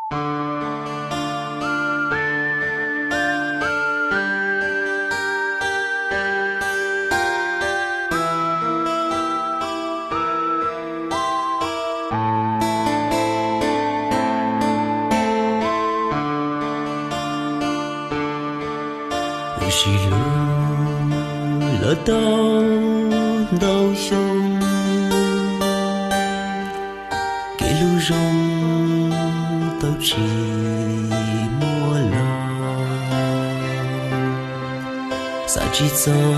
Wb sib hlub los tau ntau xyoo, kev hlub zoo tau tsis muaj los. Xav tsis txog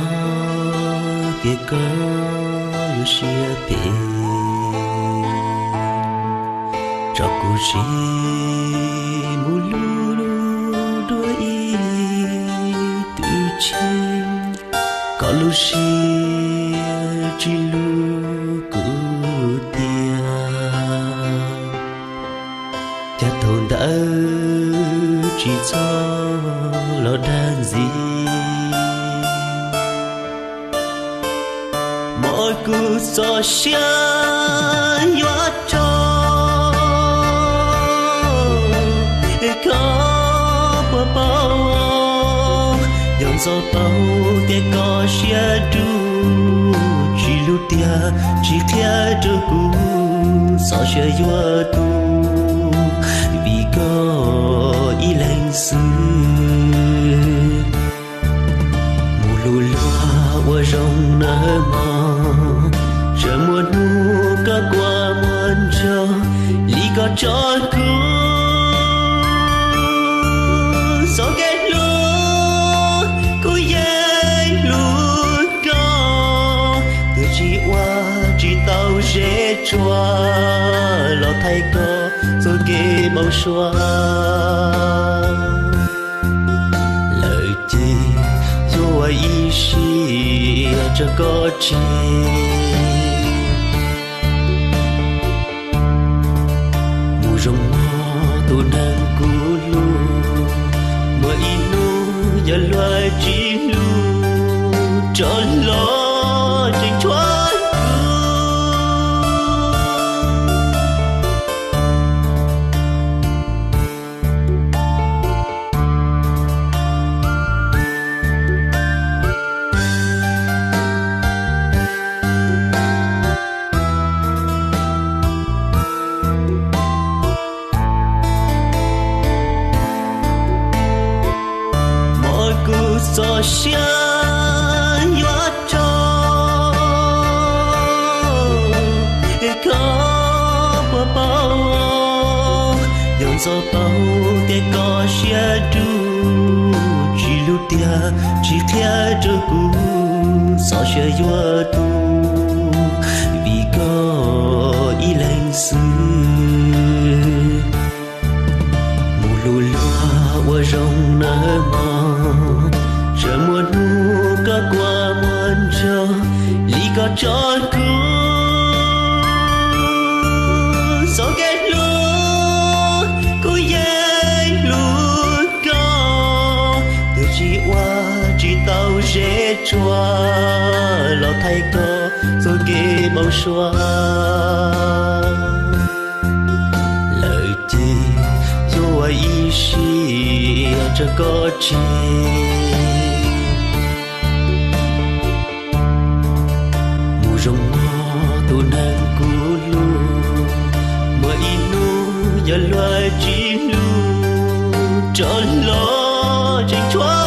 tias koj yuav siab phem, tso kuv sim mus hlub dua ib tug tshiab. Koj lub siab tsis hlub kuv tiag, cas thaum ntawd tsis txhob los dag ntxiv. Muab kuv txoj sia yuav tso, koj puas paub? Yog ntxov paub tias koj siab dub, tsis hlub tiag tsis qhia rau kuv, txoj sia yuav tu vim koj ib leeg xwb. Mus hlub luag ua zoo nawb mog, tsam muaj hnub koj quaj muaj ntsog li koj tso kuv. Txoj kev hlub kuv yeej hlub koj, twb tsis ua tsis tau zeb tsuas los thaij koj txoj kev npau suav. Lawm ces yuav ua ib siab tso koj tseg, mus zoo mog tus neeg kuv hlub, muaj ib hnub yog luag tsis hlub rov los tseem tshuav kuv. Muab kuv txoj sia yuav tso, koj puas paub? Yog ntxov paub tias koj siab dub, tsis hlub tiag tsis qhia rau kuv, txoj sia yuav tu vim koj ib leeg xwb. Mus hlub luag ua zoo nawb mog, tsam muaj hnub koj quaj muaj ntsog li koj tso kuv. Txoj kev hlub kuv yeej hlub koj, twb tsis ua tsis tau zeb tsuas los thaij koj txoj kev npau suav. Lawm ces yuav ua ib siab tso koj tseg, mus zoo mog tus neeg kuv hlub, muaj ib hnub yog luag tsis hlub rov los tseem tshuav